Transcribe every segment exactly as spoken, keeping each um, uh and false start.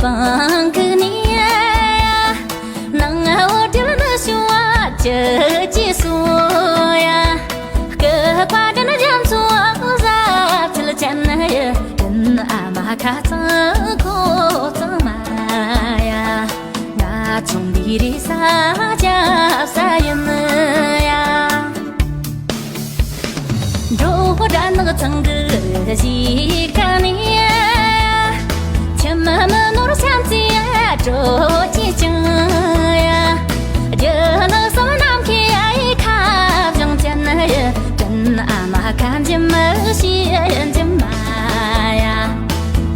པང་ཁུག་ནས་ནང་འོ་དེར་ནི་བྱུང་བ་ཅི་ཅི་སོ་ཡ། སྐུ་ཁ་དྲན་རྒྱ་མཚོ་ཟབ་ཆེན་ཅན་ཡི་དྲིན་ཨ་མ་ཁ་ཚང་ཁོ་ཚང་མ་ཡ། ང་ཆུང་འདི་རེ་ས་རྒྱབ་ས་ཡིན་ཡ། འགྲོ་དགྲ་ནག་ཚང་གི་གཞིས་ཀ་ནས། ཁྱིམ་མི་ནོར་བྱམས་བརྩེ་དྲོད་ཀྱིས་བཅིངས་ཡ། རྒྱུ་ནག་གསུམ་ནམ་མཁའི་ཁ་བྱང་ཅན་ཡི། དྲིན་ཨ་མ་ཁ་འཇམ་མི་ཤེས་འཇམ་མ་ཡ།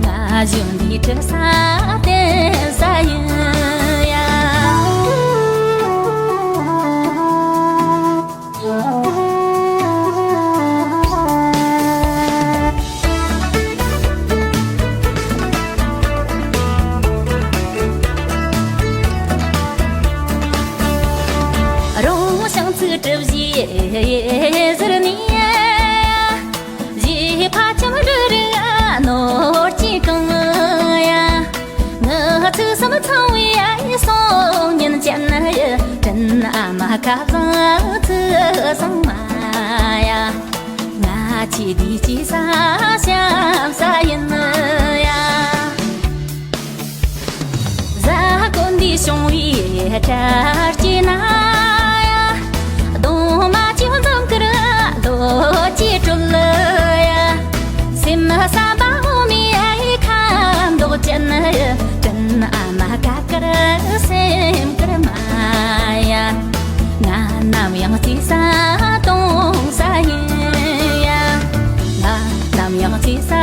ང་གཞོན་འདི་གྲི་ས་བསྟན་ས་ཡིན་ཡ། རོང་ཞང་ཚིག་གྲུབ་བཞིའི་ཟུར་ནས། བཞི་ཕ་ཁྱིམ་འབྲུ་རིགས་ནོར་གྱིས་གང་ཡ། ངུ་ཚིག་གསུམ་ཚང་བའི་སང་ཉིན་ཅན་ཡི། དྲིན་ཨ་མ་ཁ་བཟང་ཚིག་བཟང་མ་ཡ། ང་ཆེ་དུས་ཀྱི་ས་ཞབས་ས་ཡིན་ཡ། གཟའ་གོན་འདི་བྱུང་བའི་གྲར་གྱི་ན་ཡ། གདོང་མ་གཅིག་འཛོམས་ཀར་ལོ་གཅིག་གྲོལ་ཡ། སེམས་བསམ་པ་འོ་མའི་ཁ་མདོག་ཅན་ཡི། དྲིན་ཨ་མ་ཁ་དཀར་སེམས་དཀར་མ་ཡ། ང་ནམ་ཡང་རྩེ་ས་གཏོང་ས་ཡིན་ཡ། ང་ནམ་ཡང་རྩེ་ས་